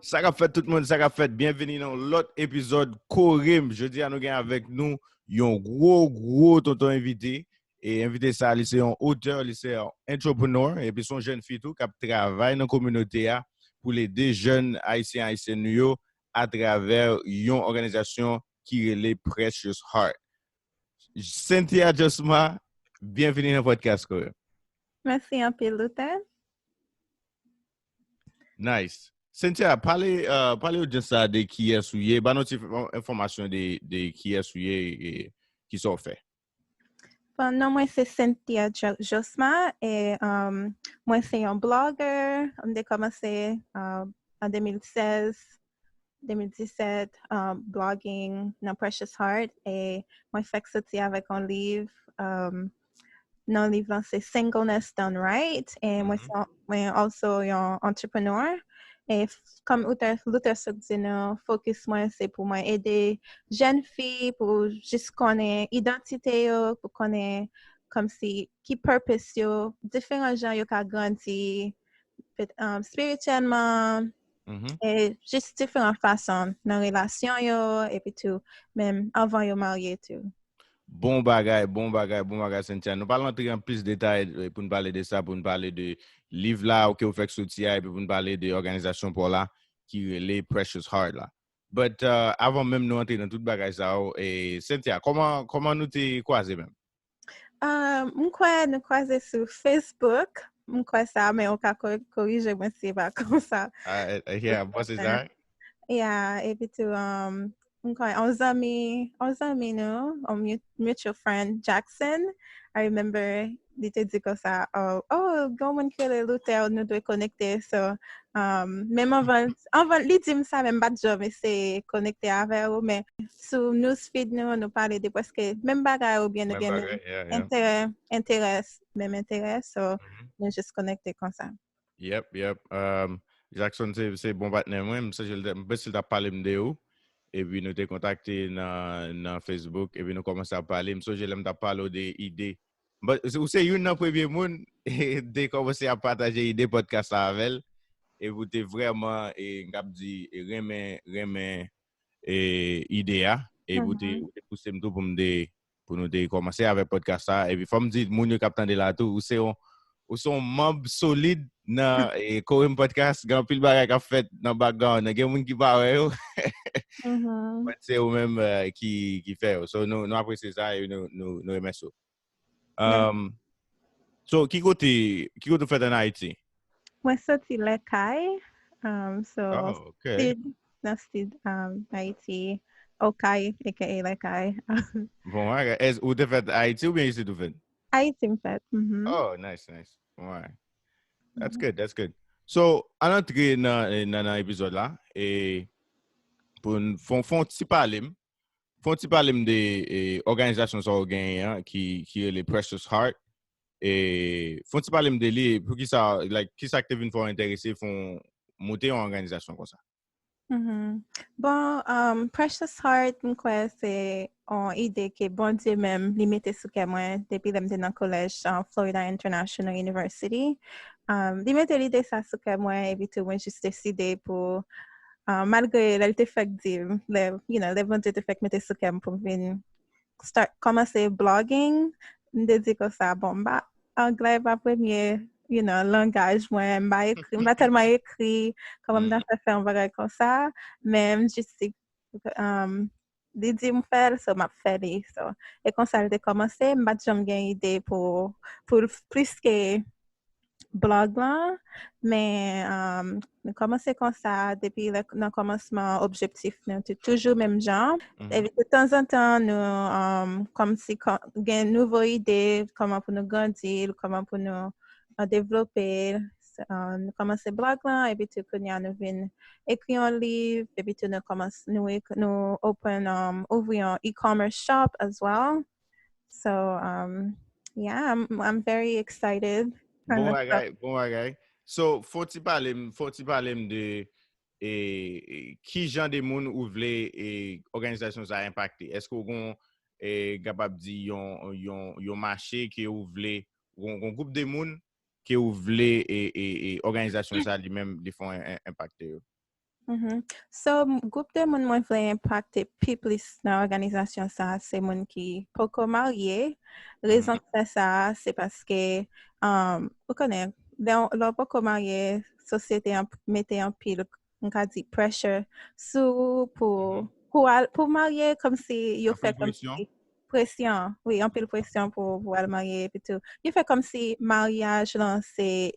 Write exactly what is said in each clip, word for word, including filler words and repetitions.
Sa k ap fèt tout moun, sa k ap fèt? Byenveni nan yon lòt epizòd Kore m. Jodi a nou gen avèk nou yon gwo, gwo tonton envite. E envite sa, li se yon otè, li se yon entrepreneur, epi se yon jèn fi tou k ap travay nan kominote a pou l ede jèn Ayisyen, Ayisyèn nou yo atravè yon òganizasyon ki rele Precious Heart. Cynthia Josma, byenveni nan podcast Kore m. Mèsi anpil, Luther. Nice. Cynthia, pale, uh, pale odyans la de kiyès ou ye, ba nou ti enfòmasyon de, de kiyès ou ye e ki sa w fè. Bon, non mwen se Cynthia Jo- Josma e um, mwen se yon blogger. M te kòmanse uh, an de mil sèz, de mil disèt, um, blogging nan Precious Heart e mwen fèk soti avèk yon liv. Um, non liv lan se Singleness Done Right e mwen se mwen also yon entrepreneur e kòm Luther sot di nou focus mwen se pou mwen ede jèn fi pou jis konnen idantite yo, pou konnen kòmsi ki purpose yo, diferan jan yo ka grandi um, spirityèlman e jis diferan fason nan relasyon yo epi tou menm anvan yo marye tou. Bon bagay, bon bagay, bon bagay Cynthia. Nou pral antre an plis detay pou n pale de sa, pou n pale de liv la ke w fèk soti a, epi pou n pale de òganizasyon pa w la ki rele Precious Heart la. But uh, avan menm nou antre nan tout bagay sa yo, e Cynthia, kòman kòman nou te kwaze menm? Uh, m kwè nou kwaze sou Facebook. M kwè sa, men ou ka korije mwen si e pa konsa. Yeah, bon, se sa. Yeah, epi tou, um, m kwè, on zanmi, on zanmi nou, on mutual friend, Jackson, I remember, li te di konsa, oh, oh, gen moun ki rele Luther, nou dwe konekte. So, um, menm anvan, anvan li di m sa, menm m pa t janm eseye konekte avè ou, men sou newsfeed nou, nou pale de prèske menm bagay oubyen nou gen menm enterè, enterè, menm enterè, so nou jis konekte konsa. Yep, yep. Um, Jackson se, se bon patnè mwen, m sonje m pèsi l t ap pale m de ou. Epi nou te kontakte nan, nan Facebook, epi nou kòmanse ap pale. M sonje lè m t ap pale w de ide. Ou se youn nan premye moun te kòmanse ap pataje ide podcast la avè l. Epi ou te vrèman, e, m k ap di, renmen, renmen e, ide a. Epi ou te, ou te pouse m tou pou m te pou nou te kòmanse avèk podcast sa. Epi fò m di moun yo k ap tande la tou, ou se yon ou se yon manm solid nan e, Kore m Podcast. Gen anpil bagay k ap fèt nan background nan. Gen moun ki pa wè yo. But se ou menm e, ki, ki fè yo. So nou, nou apresye sa e nou, nou, nou remèsye w. Um, so ki kote, ki kote w fèt ann Ayiti? Mwen soti Lèkay. Um, so Oh, okay. Nan sid um, Ayiti, Okay, aka Lèkay. Bon, bagay. Ou te fèt Ayiti oubyen isit ou fèt? Ayiti m fèt. Oh, nice, nice. Alright. That's good, that's good. So, an antre nan, nan, nan epizòd la, e pou n fon, fon ti pale m, fon ti pale m de e, òganizasyon sa ou genyen an, ki, ki rele Precious Heart. E fon ti pale m de li, pou ki sa, like, ki sa k te vin fè w enterese fon monte yon òganizasyon konsa? Bon, um, Precious Heart, m kwè se yon ide ke Bondye menm li mete sou kè mwen depi lè m te nan kolèj uh, Florida International University. Um, li mete lide sa sou kè mwen epi tou mwen jis deside pou uh, malgre lè l te fèk di m, lè, you know, lè Bondye te fèk mete sou kè m pou m vin start kòmanse blogging, m te di konsa, bon, m pa anglè pa premye, you know, langaj mwen, m pa ekri, m pa tèlman ekri, kòman m ta fè fè yon bagay konsa, men m jis di um, li di m fè l, so m ap fè li. So, e konsa l te kòmanse, m pa t janm gen ide pou, pou l plis ke blog lan, men um, nou kòmanse konsa depi nan kòmansman, objektif nou te toujou menm jan. Epi de tanzantan nou um, kòmsi gen nouvo ide, kòman pou nou grandi l, kòman pou nou uh, devlope l. Uh, nou kòmanse blog lan epi tou kounye a nou vin ekri yon liv epi tou nou kòmanse nou, nou open um, ouvri yon e-commerce shop as well. So um, yeah, I'm, I'm very excited. Bon bagay, bon bagay. So, fò ti pale m, fò ti pale m de e, e, ki jan de moun ou vle e, òganizasyon sa enpakte. Èske ou gon e, kapab di yon, yon, yon mache ke ou vle, gon, gon gwoup de moun ke ou vle e, e, e òganizasyon sa li menm li fè enpakte yo? Mhm. So, m- gwoup de moun mwen vle enpakte pi plis nan òganizasyon sa a, se moun ki poko marye. Rezon ki fè sa a, se paske, um, ou konnen, lè w lè w poko marye, sosyete an mete anpil, m ka di, pressure sou ou pou, pou, al, pou marye, kòmsi yo fè kòmsi presyon, wi, anpil presyon pou, pou al marye, epi tou. Yo fè kòmsi maryaj lan se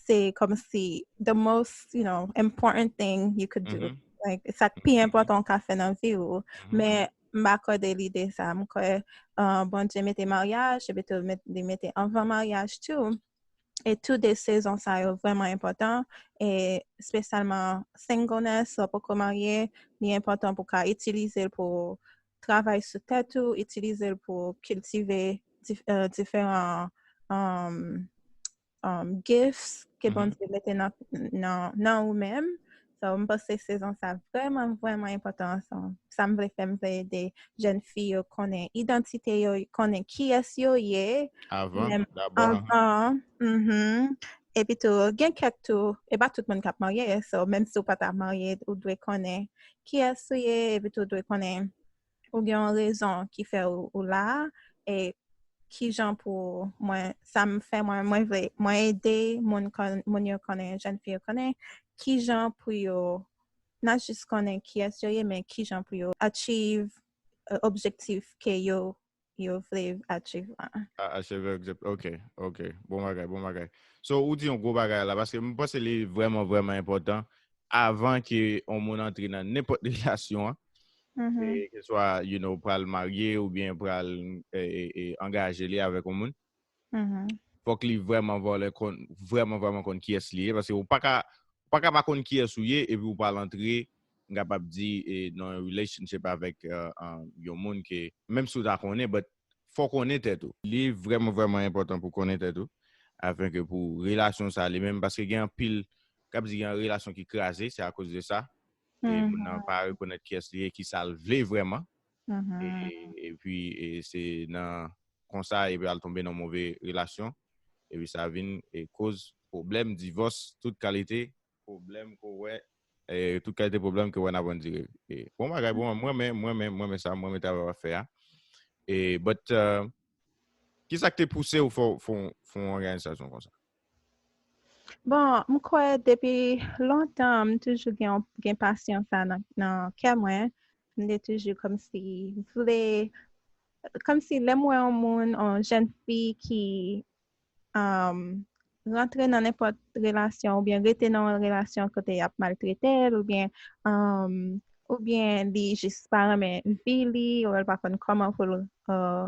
se kòmsi the most, you know, important thing you could do. Like, sa k pi enpòtan w ka fè nan vi w. Men m pa kwè de lide sa. M kwè, uh, Bondye mete maryaj, epi tou met- li mete anvan maryaj tou. E tou de sezon sa yo vrèman enpòtan. E espesyalman singleness, lè w poko marye, li enpòtan pou w ka itilize l pou travay sou tèt ou, itilize l pou kiltive dif- uh, diferan um, um, gifts ke Bondye mete nan, nan, nan ou menm. So, m panse sezon sa vrèman, vrèman enpòtan. So, sa m vle fè, m vle ede jèn fi yo konnen idantite yo, konnen kiyès yo ye. Avan, menm dabò. Avan. Mhm. Epi tou, gen kèk tou, e pa tout moun k ap marye. So, menm si w pa ta marye, ou dwe konnen kiyès ou ye, epi tou, ou dwe konnen ou gen yon rezon ki fè ou, ou la, e kijan pou mwen, sa m fè mwen, mwen vle, mwen ede moun, kon- moun yo konnen, jèn fi yo konnen, kijan pou yo, not jis konnen kiyès yo ye, men kijan pou yo achieve, uh, objektif ke yo, yo vle achieve la. A- Achieve objektif, ok, ok, bon bagay, bon bagay. So, ou di yon gwo bagay la, paske m panse li vrèman, vrèman enpòtan avan ke yon moun antre nan nenpòt relasyon an. E ke swa, you know, pral marye oubyen pral e, e, e, angaje li avèk yon moun. Fòk li vrèman vòlè konn, vrèman, vrèman konn kiyès li ye, paske ou pa ka, ou pa ka pa konn kiyès ou ye, epi ou pral antre, m kapab di, e, nan yon relationship avèk uh, uh, yon moun ke, menm si ou ta konnen, but fò konnen tèt ou. Li vrèman, vrèman enpòtan pou konnen tèt ou, afin ke pou relasyon sa li menm, paske gen anpil, k ap di gen relasyon ki kraze, se akoz de sa. E moun nan pa rekonèt kiyès li ye, ki sa l vle vrèman. E, epi, e se nan konsa, epi al tonbe nan move relasyon. Epi sa vin e koz pwoblèm, divòs, tout kalite pwoblèm ke w wè, e tout kalite pwoblèm ke w wè n ap andire. E, bon bagay, bon, mwen, mwen, mwen, mwen, mwen, mwen, sa, mwen, mwen, travay w ap fè a. E, but, uh, ki sa k te pouse w fè, fè, fè yon òganizasyon konsa? Bon, m kwè depi lontan, m toujou gen, gen pasyon sa nan, nan kè mwen. M te toujou kòmsi vle, kòmsi lè m wè yon moun, yon jèn fi ki, um, rantre nan nenpòt relasyon oubyen rete nan yon relasyon kote y ap maltrete l oubyen, um, oubyen li jis pa renmen vi li, oubyen l pa konn kòman pou l, uh,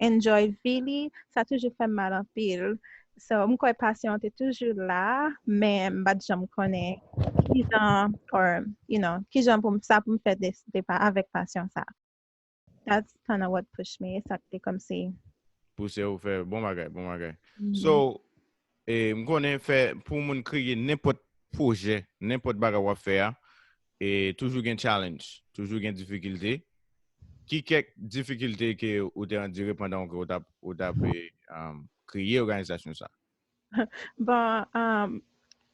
enjoy vi li, sa toujou fè m mal anpil. So, m kwè pasyon an te toujou la, men m pa t janm konnen kijan, or, you know, kijan pou m, sa pou m fè de, de pa avèk pasyon sa. That's kind of what pushed me. E sa k te kòmsi pouse w fè bon bagay, bon bagay. So, e, m konnen fè, pou moun kreye nenpòt pwojè, nenpòt bagay w ap fè a, e toujou gen challenge, toujou gen difikilte. Ki kèk difikilte ke ou te andire pandan ke ou t ap, ou t ap, e, um, kreye òganizasyon sa? Bon, um,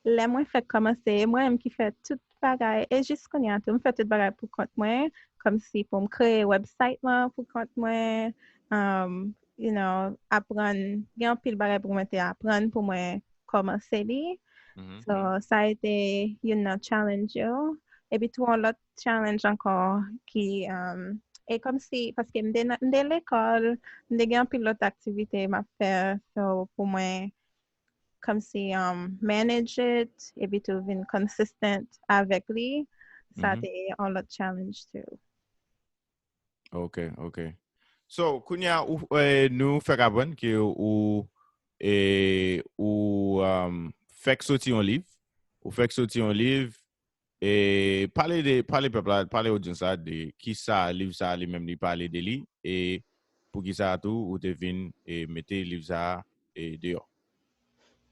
lè mwen fèk kòmanse, e mwen menm ki fè tout bagay, e jis kounye a tou, m fè tout bagay pou kont mwen, kòmsi pou m kreye website lan pou kont mwen, um, you know, aprann, gen anpil bagay pou mwen te aprann pou mwen kòmanse li. So, sa a te youn nan challenge yo. Epi tou, yon lòt challenge ankò ki, um, e kòmsi, paske m te nan- m te lekòl, m te gen anpil lòt aktivite m ap fè, so, pou mwen, kòmsi, um, manage it, epi tou vin consistent avèk li, sa te yon lòt challenge tou. Ok, ok. So, kounye a, ou, e, nou fèk aprann ke ou, e, ou, um, fèk soti yon liv. Ou fèk soti yon liv. E pale de, pale pèp la, pale odyans la de kisa liv sa a li menm li pale de li, e poukisa tou ou te vin e mete liv sa a e deyò.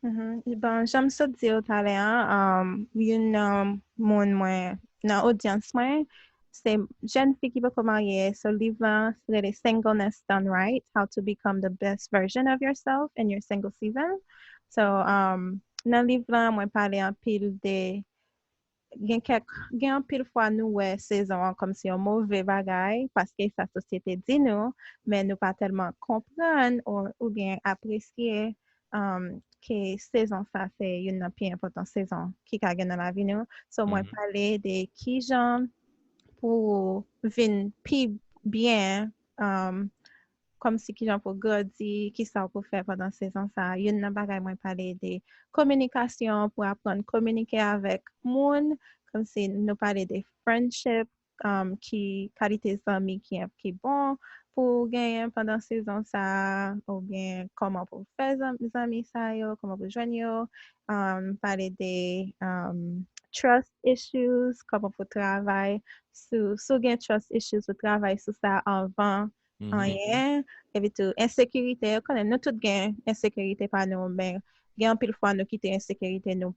Mhm. Bon, jan m sot di w talè a, um, youn nan moun mwen, nan odyans mwen, se jèn fi ki poko marye. So, liv la rele Singleness Done Right, How to Become the Best Version of Yourself in Your Single Season. So, um, nan liv la, mwen pale anpil de gen kèk, gen anpil fwa nou wè sezon an kòmsi yon move bagay, paske sa sosyete di nou, men nou pa tèlman konprann ou, oubyen apresye, um, ke sezon sa se youn nan pi enpòtan sezon ki ka gen nan lavi nou. So, mwen pale de kijan pou vin pi byen, um, kòmsi kijan pou grandi, kisa w pou fè pandan sezon sa. Youn nan bagay mwen pale de kominikasyon, pou aprann kominike avèk moun, kòmsi nou pale de friendship, um, ki kalite zanmi ki, ki bon pou genyen pandan sezon sa, oubyen kòman pou fè zan- zanmi sa yo, kòman pou jwenn yo, um, pale de, um, trust issues, kòman pou travay sou, si w gen trust issues, pou travay sou sa anvan anyen. Epi tou, ensekirite, ou konnen, nou tout gen ensekirite pa nou, men gen anpil fwa nou kite ensekirite nou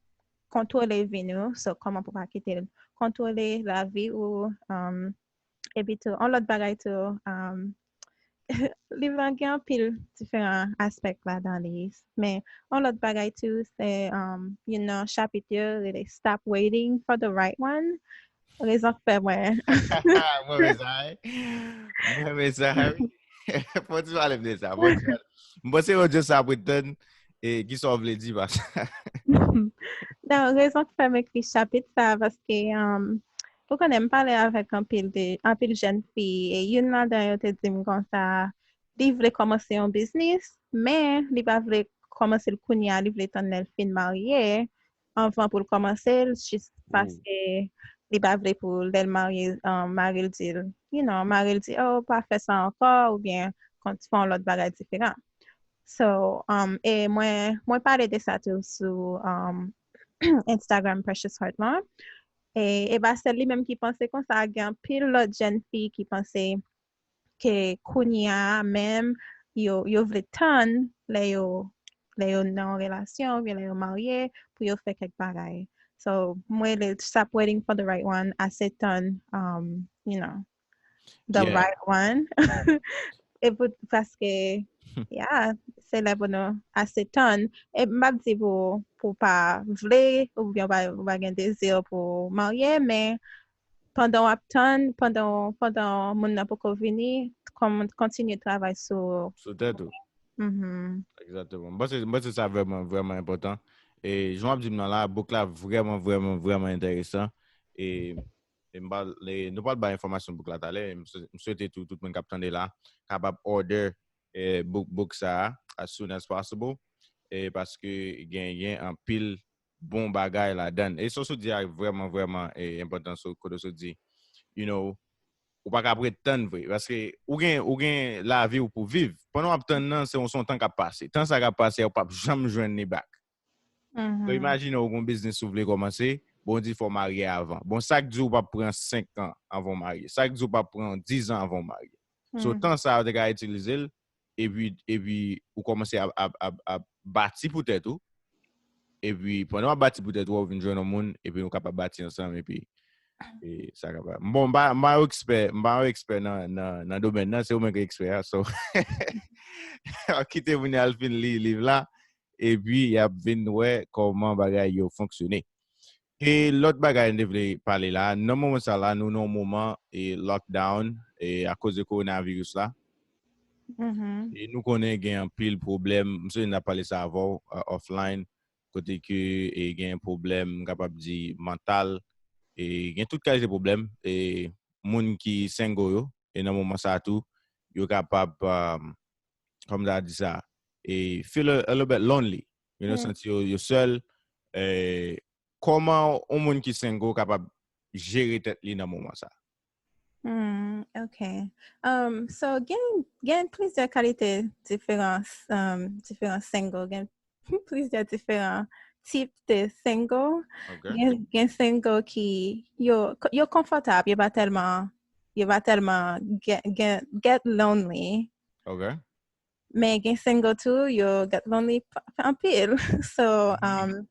kontwole vi nou. So, kòman pou pa kite l kontwole lavi ou, um, epi tou, yon lòt bagay tou, um, liv lan gen anpil diferan aspè ladan li. Men, yon lòt bagay tou, se, um, youn nan chapit yo rele Stop Waiting for the Right One. Rezon k fè mwen. Mwen wè sa, wi. Mwen wè sa, wi. Fò w ti pale m de sa. Fò w ti pale. M panse yo just ap ret tann, e, kisa w vle di pa sa. Non, rezon k fè m ekri chapit sa, paske, um, ou konnen, m pale avèk anpil de, anpil jèn fi, e youn ladan yo te di m konsa, li vle kòmanse yon biznis, men li pa vle kòmanse l kounye a, li vle tann lè l fin marye, anvan pou l kòmanse l, jis paske li pa vle pou lè l marye, um, mari l di l, you know, mari l di, "Oh, pa fè sa ankò," oubyen kont-, fè yon lòt bagay diferan. So, um, e mwen, mwen pale de sa tou sou, um, Instagram Precious Heart lan. E, e pa sèl li menm ki panse konsa, gen anpil lòt jèn fi ki panse ke kounye a menm, yo, yo vle tann lè yo, lè yo nan yon relasyon, oubyen lè yo marye, pou yo fè kèk bagay. So, mwen rele Stop Waiting for the Right One, ase tann, um, you know, the right one. E pou, paske, yeah, se lè pou nou ase tann. E m ap di pou, pou pa vle, oubyen ou pa, ou pa gen dezi pou marye, men pandan w ap tann, pandan, pandan moun nan poko vini, kòm-, kontinye travay sou, sou tèt ou. Mhm. Egzakteman. M panse, m panse sa vrèman, vrèman enpòtan. E jan w ap di m nan la, book la vrèman, vrèman, vrèman enteresan. E, e m pral, e nou pral bay enfòmasyon book la talè. E m swe-, m swete tou, tout moun k ap tande la, kapab order, e, book, book sa a as soon as possible. E paske gen, gen anpil bon bagay ladan. E sa w sot di a vrèman, vrèman, e, enpòtan, so, kote w sot di, you know, ou pa ka ap ret tann vre. Paske ou gen, ou gen lavi w pou viv. Pandan w ap tann nan, se yon, se yon tan k ap pase. Tan sa k ap pase a, ou p ap janm jwenn li back. So, imajine w gen yon biznis ou vle kòmanse, bon, w di fò w marye avan. Bon, sa k di w p ap pran senk an anvan w marye? Sa k di w p ap pran diz an anvan w marye? So, tan sa a, ou te ka itilize l, epi, epi ou kòmanse ap, ap, ap, ap bati pou tèt ou. Epi, pandan w ap bati pou tèt ou, ou vin jwenn yon moun, epi nou kapab bati ansanm, epi, e, sa kapab. Bon, m pa, m pa yon ekspè, m pa yon ekspè nan, nan, nan domèn nan, se ou menm ki ekspè a, so, kite moun yo al fin li liv la, epi y ap vin wè kòman bagay yo fonksyone. E lòt bagay m te vle pale la, nan moman sa la, nou nan yon moman, e, lockdown, e, akoz de kowonaviris la. Mhm. E nou konnen gen anpil pwoblèm, m sonje n ap pale sa avè w, a, offline, kote ke, e, gen pwoblèm, m kapab di, mantal, e gen tout kalite pwoblèm, e moun ki single yo, e nan moman sa tou, yo kapab, um, kòm ta di sa, e feel a, a little bit lonely, you know, santi yo, yo sèl, e kòman yon moun ki single kapab jere tèt li nan moman sa? Hmm, ok. Um, so, gen, gen plizyè kalite diferan, um, diferan single. Gen plizyè diferan tip de single. Ok. Gen, gen single ki yo, yo konfòtab, yo pa tèlman, yo pa tèlman get, get, get lonely. Ok. Men gen single tou, yo get lonely p-, anpil. So, um,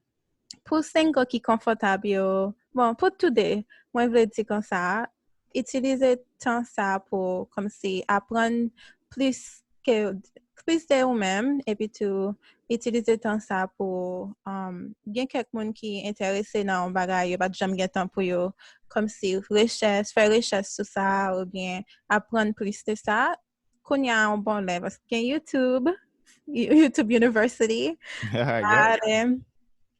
pou single ki konfòtab yo, bon, pou toude, mwen vle di konsa, itilize tan sa pou kòmsi aprann plis ke frize ou menm, epi tou itilize tan sa pou, um, gen kèk moun ki enterese nan yon bagay, yo pa t janm gen tan pou yo, kòmsi rechèch, fè rechèch sou sa, oubyen aprann plis de sa. Kounye a yon bon lè, paske gen YouTube, YouTube University. Yeah. Ale,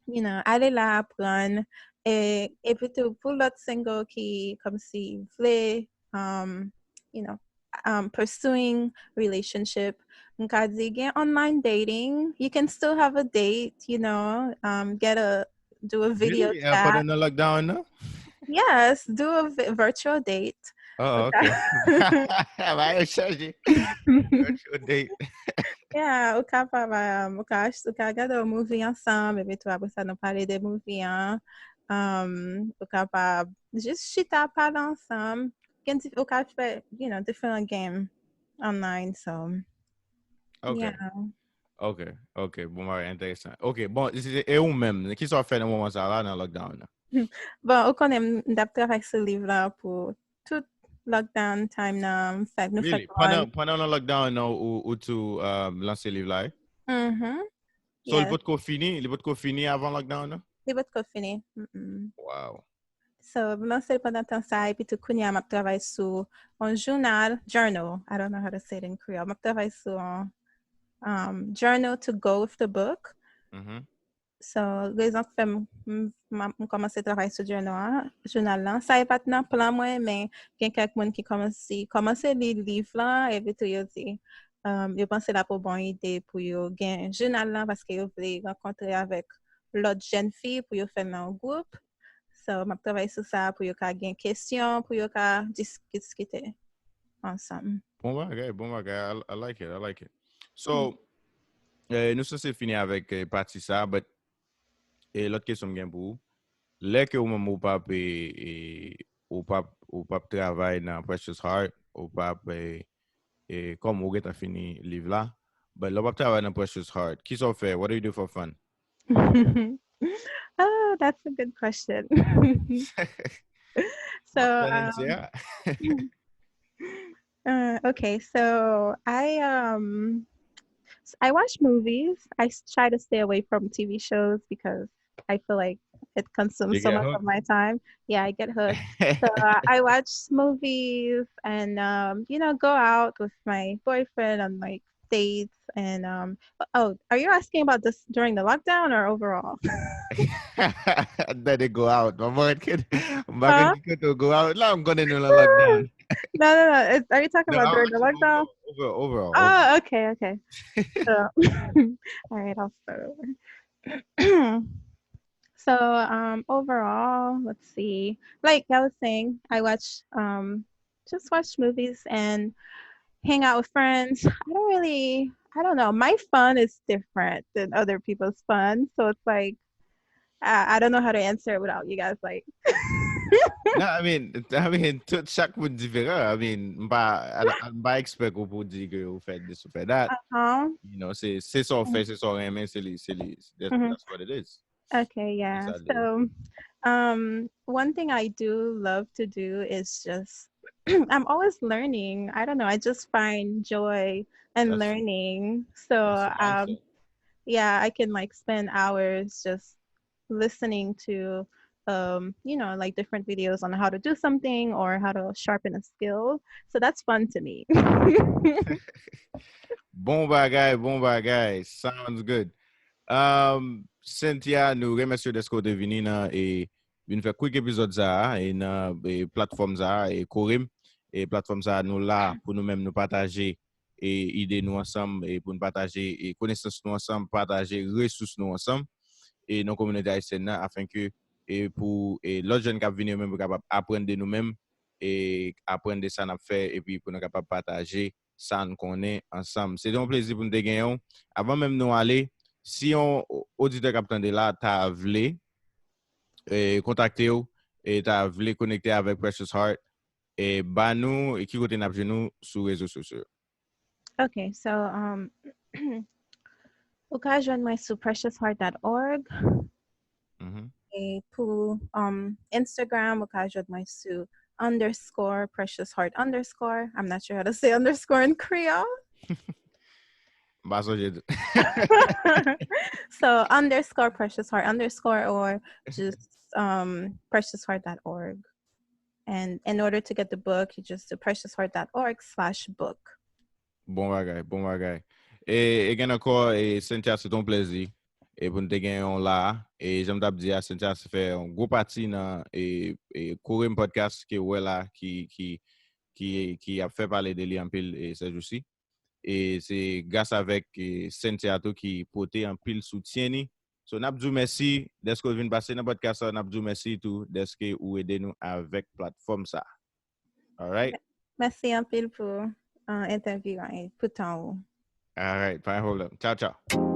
you know, ale la aprann. E, epi tou, pou lòt single ki kòmsi vle, um, you know, um, pursuing relationship, m ka di gen online dating. You can still have a date, you know, um, get a, do a video Really? Uh, chat. Pandan nan lockdown nan? Yes, do a vi- virtual date. Oh, ok. Ba yo chanje. Virtual date. Yeah, ou kapab, um, ou ka, ou ka gade yon movie ansanm, epi tou apre sa nou pale de movie an. Um, ou kapab jis chita pale ansanm. Gen dif- ou ka fè, you know, different game online, so. Ok. Yeah. Ok, ok. Bon, bagay enteresan. Ok, bon, e, e ou menm, kisa w fè nan moman sa la nan lockdown nan? Bon, ou konnen m t ap travay sou liv la pou tout lockdown time nan, m fè, nou fè Really? Pandan, pandan nan lockdown nan, ou, ou tou um, lanse liv la, eh? Mhm. So, li Yes. potko fini? Li potko fini avan lockdown nan? Li potko fini. Mm-mm. Wow. So, m lanse l pandan tan sa, epi tou kounye a m ap travay sou yon jounal, journal. I don't know how to say it in Creole. M ap travay sou yon um, journal to go with the book. Mhm. So, rezon k fè m, m, m, m kòmanse travay sou journal an, jounal lan. Sa e pa t nan plan mwen, men gen kèk moun ki kòmanse, kòmanse li liv lan, epi tou yo di, um, yo panse l ap yon bon ide pou yo gen jounal lan, paske yo vle rankontre avèk lòt jèn fi pou yo fè l nan yon gwoup. So, m ap travay sou sa pou yo ka gen kesyon, pou yo ka dis- diskite ansanm. Bon bagay, bon bagay. I, I like it, I like it. So, eh, nou sanse fini avèk eh, pati sa, but eh, lòt kesyon m gen pou ou. Lè ke ou menm ou p ap, eh, eh, ou p ap, ou p ap travay nan Precious Heart, ou p ap, eh, eh, kòm ou gentan fini liv la, but lè w p ap travay nan Precious Heart, kisa w fè? What do you do for fun? Oh, that's a good question. So, Mwen um, anse a. Uh, okay, so I um s- I watch movies. I s- try to stay away from T V shows because I feel like it consumes You so get much hooked? Of my time. Yeah, I get hooked. So uh, I watch movies and um you know go out with my boyfriend on like dates and um oh, are you asking about this during the lockdown or overall? That they go out. Mwen pa konn ki, mwen pa Huh? konn ki kote w go out. La, m konnen nou nan lockdown. No, no, no. It's, are you talking No, about I during the want you to lockdown? Overall, overall. Oh, okay, okay. So, all right, I'll start over. So, um, overall, let's see. Like I was saying, I watch, um, just watch movies and hang out with friends. I don't really, I don't know. My fun is different than other people's fun. So it's like, I, I don't know how to answer it without you guys like. No, I mean, I mean, tout, chak moun diferan. I mean, m pa, I, I, m pa expect ou pou di ke ou fè this, ou fè that. Uh-huh. You know, se, se sa w fè, se sa w renmen, se li, se li. That, Mhm. That's what it is. Okay, yeah. Exactly. So, um, one thing I do love to do is just, I'm always learning. I don't know. I just find joy and That's learning. So, That's the um, mindset. yeah, I can like spend hours just listening to, um, you know, like different videos on how to do something or how to sharpen a skill. So that's fun to me. Bon bagay, bon bagay. Sounds good. Um, Cynthia, nou remèsye w dèske w te vini nan e vin fè quick epizòd sa a e nan e platfòm sa a e Korim. E platfòm sa a nou la pou nou menm nou pataje e ide nou ansanm e pou nou pataje e konesans nou ansanm, pataje resous nou ansanm e nan kominote ayisyèn nan afenke e pou e lòt jèn k ap vini yo menm yo kapab aprann de nou menm e aprann de sa n ap fè epi pou nou kapab pataje sa n konnen ansanm. Se te yon plezi pou n te genyen w. Avan menm nou ale, si yon o- oditè k ap tande la ta vle e kontakte w e ta vle konekte avèk Precious Heart, e ba nou e ki kote n ap jwenn ou sou rezo sosyo yo. Okay, so um, ou ka jwenn mwen sou preciousheart dot org. Mhm. E pou um, Instagram, ou ka jwenn mwen sou underscore preciousheart underscore. I'm not sure how to say underscore in Creole. M pa sonje tou. So underscore precious heart underscore or just um preciousheart dot org. And in order to get the book, you just do preciousheart dot org slash book. Bon bagay, bon bagay. E, e gen ankò, e, Cynthia, se ton plezi. E pou n te gen yon la, e jan m t ap di a, Cynthia se fè yon gwo pati nan e, e, Kourem Podcast ke w wè la ki, ki, ki, ki ap fè pale de li anpil e, sèjousi. E se gras avèk e, Cynthia tou ki pote anpil soutyen ni. So, n ap di w mèsi dèske w vin pase nan podcast la, n ap di w mèsi tou dèske ou ede nou avèk platfòm sa. Alright? Mèsi anpil pou uh, entèvyou an e pou tan ou. Alright, pa gen pwoblèm. Ciao, ciao.